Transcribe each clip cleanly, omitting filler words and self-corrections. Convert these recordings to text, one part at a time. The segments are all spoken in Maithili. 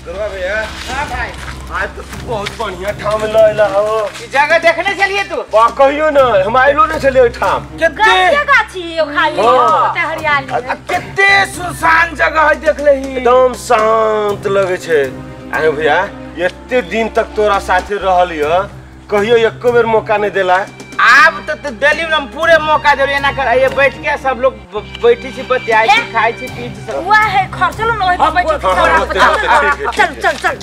गरबा भैया। हां भाई, आज तो तू बहुत बढ़िया ठाम लइला हो। ई जगह देखने चलिए तू? बा कहियो न, हम आइलो न छलिए ठाम। केते गाछी यो खाली होते हरियाली। आ केते सुनसान जगह है देख लेही, एकदम शांत लगे छे। आयो भैया, एते दिन तक तोरा साथे रहलिय, कहियो एको बेर मौका नहीं देला। आब तो देली हम पूरे मौका देली, एना कर आइए बैठ के सब लोग बैठी छी, बतियाई छी, खाई छी, पी छी सब। वाह है खर्चलो न ओइ पर बैठ छी। चल चल चल।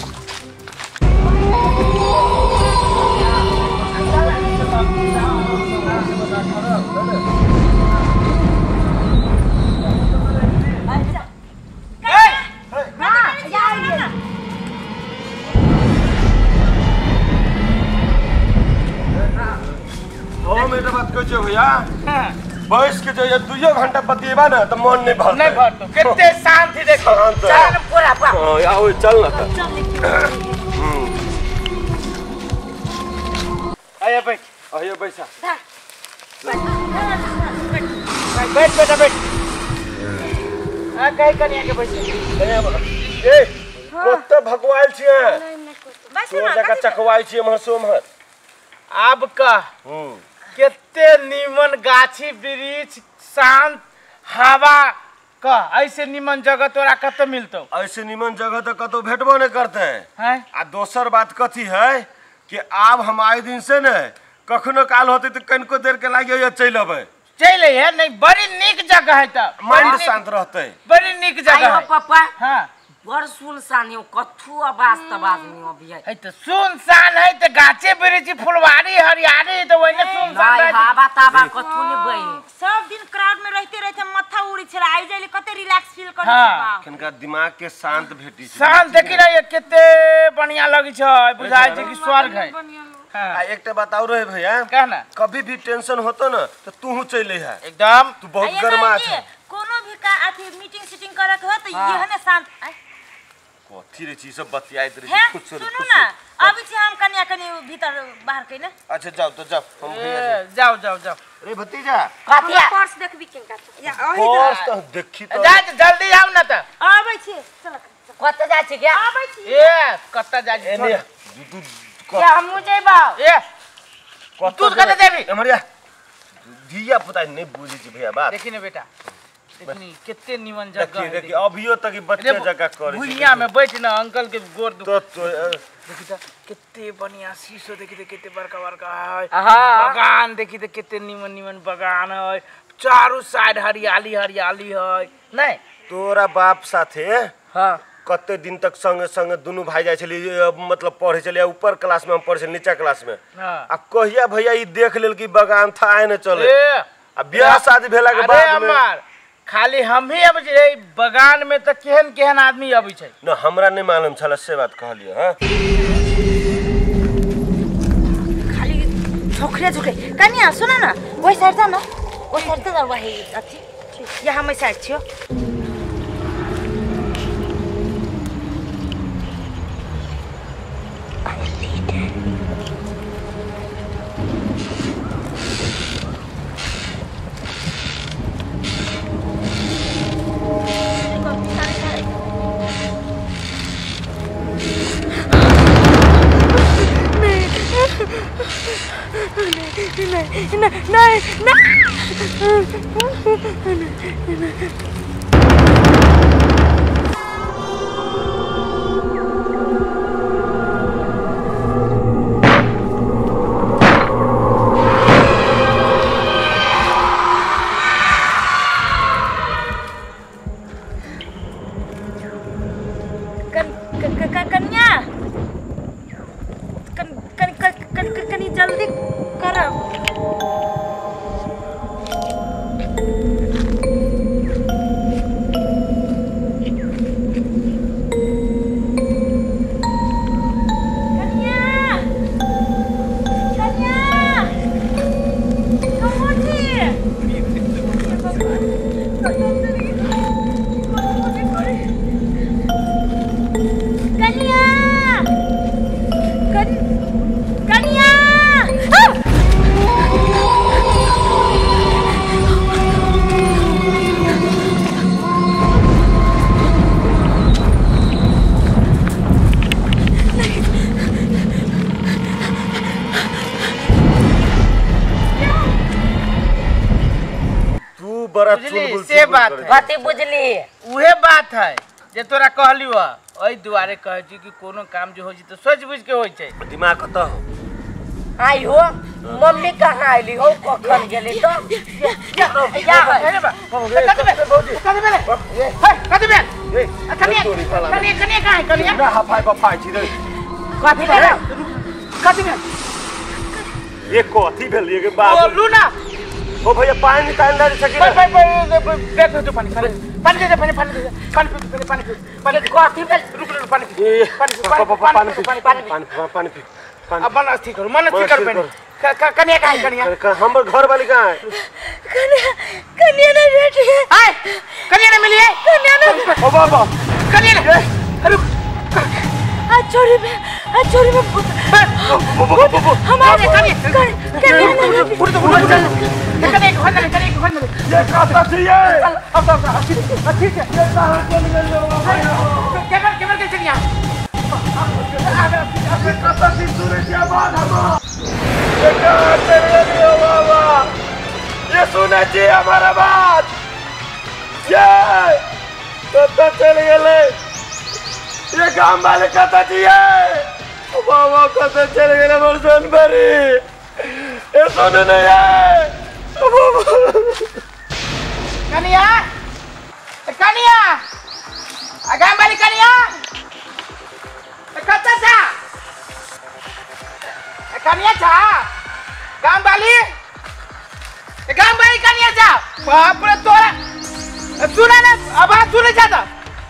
हम एटा बात कहै छियै भैया, बैस के जो 2 घंटा बतिएबा ना त मन नहीं भरतै। नहीं भरतौ, केते शांति देखो। चल पूरा पूरा। हां आओ चल ना त। आया बैठ, आया बैसा। बैठ बेटा बैठ। हां कहि कनिया के बैठ। ए कत भगवाइल छियै? बस ना जका चकवाइल छियै एम्हर से ओम्हर। आब कह केते नीमन गाछी वृक्ष शांत हवा, कह ऐसे नीमन जगह तोरा कत मिलतौ? ऐसे नीमन जगह तो कतौ भेटबो नहीं करते हैं। आ दोसर बात कथी है कि आब हम आए दिन से ने कखनो काल होते तो कनको देर के लागे चलि अबै। चलि है नहीं, बड़ी नीक जगह है त माइंड शांत रहते, बड़ी नीक जगह है। पापा हां बड़ सुनसान है, कथू आवाज तवाज नहीं अभी है। है त सुनसान है त गाछे वृक्ष फुलवारी हरियाली त ओइने सुनसान है, हवा तावा कथू नहीं बहे। सब दिन क्राउड में रहते रहते माथा उड़ी छला, आई जाइले कते रिलैक्स फील करै छै। किनका दिमाग के शांत भेटी छै। शांत देखि रही केते बढ़िया लगै छै, बुझाय छै कि स्वर्ग है। आ एकटा बात और है भैया, कह ना, कभी भी टेंशन होतो ना तो तू चले है एकदम। तू बहुत गरमा छै। कोनो भी का अथी मीटिंग सीटिंग करे के हो त यह ने शांत कथी रे चीज सब बतियाइत रहे खुद से। सुनू ना, अभी छी हम कनिया कनी भीतर बाहर के ना। अच्छा जाओ तो जाओ, हम भैया जाओ जाओ जाओ। रे भतीजा कथिया पर्स देखबी केनका या ओही पर्स त देखी त जा, जल्दी आओ ना त आबै छी। चल कत जा छी क्या? आबै छी। ए कत जा छी? एने दू क्या हमहु जेबौ? ए तू कत जेबी? एमरिया धिया पुता नहीं बुझै छी भैया बात। देखी ने बेटा, देखनी केते निमन जगह है। देखी अभियो तक ई बच्चा जगह करे भुइया में बैठ ना अंकल के गोर दुख तो देखी त केते बढ़िया शीशो देखी त केते बड़का बड़का है। बगान देखी त केते निमन निमन बगान है, चारों साइड हरियाली हरियाली है। नहीं तोरा बाप साथे हां कते दिन तक संगे संगे दुनू भाई जाय छली, मतलब पढ़े छलिए, ऊपर क्लास में हम पढ़े छलिए, नीचा क्लास में। आ कहिया भैया ई देख लेल कि बगान था आए न चले। आ ब्याह शादी भेला के बाद में खाली हम ही अबै छै बगान में त केहन केहन आदमी अबै छै न, हमरा नहीं मालूम छल से बात कहलिए। हां खाली झोकरे झोकरे कनिया सुन न, ओइ साइड जा न, ओइ साइड जा, वही अथी यहाँ हम साइड छियो। नहीं नहीं नहीं। कन्या कनी जल्दी करब। कन्या कन्या कहाँ छी? कन्या बड़ा चुलबुल से बात है। कथी बुझली? उहे बात है जे तोरा कहलियो, ओइ दुआरे कहै छी कि कोनो काम जे होइ छै त सोच बुझ के होइ छै। दिमाग कत हो? आई हो मम्मी कहाँ आइली हो, कखन गेली तो? या अरे बा कथि भेल कथि भेल हे कथि भेल? कनिया कनिया कनिया कहाँ है कनिया? पूरा हफाई बफाई छी रे। कथि भेल कथि भेल? ये कथी भेल ये के बाप बोलू ना। ओ भैया पानी तान दे सकी ना? बैठ बैठ पानी पानी दे दे पानी पानी दे पानी पी पानी पी पानी कथी भेल? रुक रुक पानी पी पानी पानी पानी पानी पानी पानी पी। अब मन स्थिर करू मन स्थिर करू पहले। कनिया कहाँ है कनिया? हमर घर वाली कहाँ है? कनिया कनिया नहीं बैठी है। आए कनिया नहीं मिली है? कनिया नहीं। ओ बाबा कनिया नहीं रुक। आज चोरी में आज चोरी में हमारे कनिया कनिया नहीं उठ तो उठ कनिया के घर में कनिया के घर में ये का थी ये अब अब ठीक है ये कहाँ चल गेल बाबा? केमर केमर के चलिया ये कता थी सूरज के बाद हम ये कहाँ चल गेल बाबा? ये सुने छी हमारा बात, ये कता चल गेले? ये गांव वाले कता थी ये बाबा कता चल गेले मोर सोनपरी? ये सुने नहीं है बाबा। कनिया कनिया गांव वाली कनिया कता छा? कनिया छा गांव वाली? गांव वाली कनिया छा? बाप रे तोरा सुना ना आवाज सुने जाता।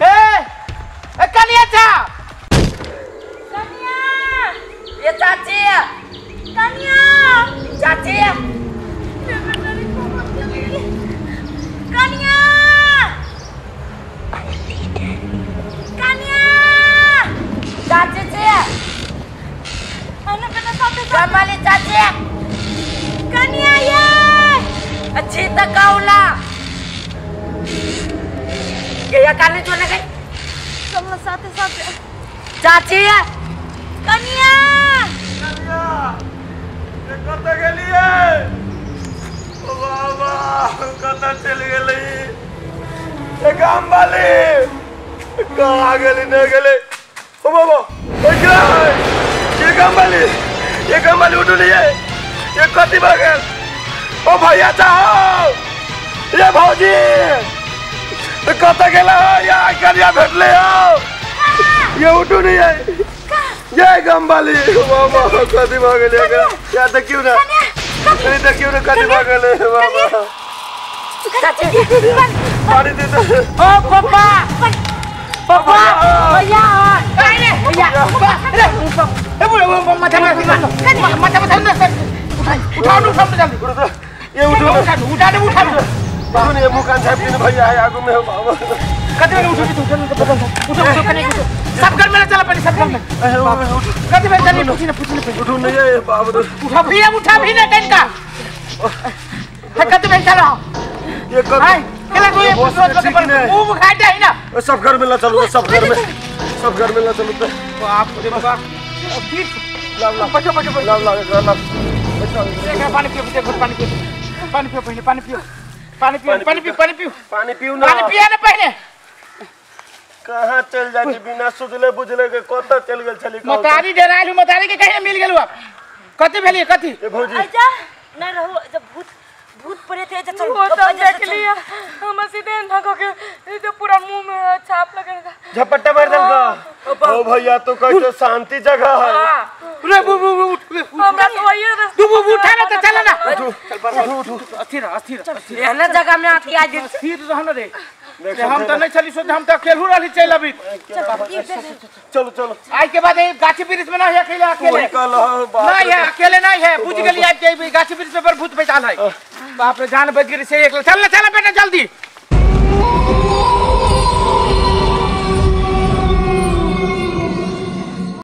ए कनिया छा कनिया ये चाची कनिया चाची कनिया कनिया चाची जी अने बेटा साथे कमाली चाची कनिया ये अच्छी तक काउला गया काने चले गई। चलो साथे साथे चाची कनिया कनिया ये कत गेली है? ओ बाबा कत चल गेली? ये गांव वाली कहाँ गेली न गेली? ओ बाबा ओ ये गांव वाली ये गांव वाली उठ लिए ये कथी भ गेल? ओ भैया चाहो ये भौजी कत गेला? या कनिया भेटले हो ये उठू नहीं है ये गांव वाली। बाबा कथी भ गेल? या देखियो ना अरे देखियो ना कथी भ गेल बाबा। चाची पानी दे दे। ओ पापा पापा भैया अरे भैया अरे ए बोलो माथा माथा माथा माथा उठा उठा उठा जल्दी ये उठो उठा उठा उठा बाबू ने मुंह कान झाप के भैया है आगू में बाबा कति में उठो उठो उठो उठो उठो कने सब घर में चला पड़ी सब घर में कति में जल्दी पूछी ना पूछी ना उठो नहीं है बाबू उठा भैया उठा भी ना कहीं का है कति में चलो ये कर हाय केला कोई मुंह मुखाई दे ना सब घर में ला चलो सब घर में सब घर में ला चलो बाप रे बाप ठीक लाव लाव बचो बचो लाव लाव लाव एक पानी पियो देखो पानी पियो पानी पियो पहले पानी पियो पानी पियो पानी पियो पानी पियो पानी पियो ना पानी पिया ना पहले। कहाँ चल जाती बिना सुझले बुझले के कत चल गेल छली? मतारी डराइल हूं मतारी के कहीं मिल गेलु आप कथी भेली कथी? ए भौजी आजा नहीं रहो जब भूत भूत पड़े थे अच्छा चलो वो तो देख लिया हम सीधे भागो के ये तो पूरा मुंह में छाप लगेगा झपट्टा मार देलका। ओ भैया तो कहते शांति जगह है। रे बु बु उठ हमरा तो वही तू बु उठा ना तो चल ना चल उठ उठ अस्थिर अस्थिर एहना जगह में आके आज स्थिर रहना रे। हम तो नहीं चली सोच हम तो अकेले रहली चल अभी। चलो चलो आज के बाद ये गाछी वृक्ष में ना है अकेले अकेले नहीं है अकेले नहीं है बुझ गेली आज के गाछी वृक्ष में पर भूत बैठाल है। बाप रे जान बच गेली से एक चल चल बेटा जल्दी।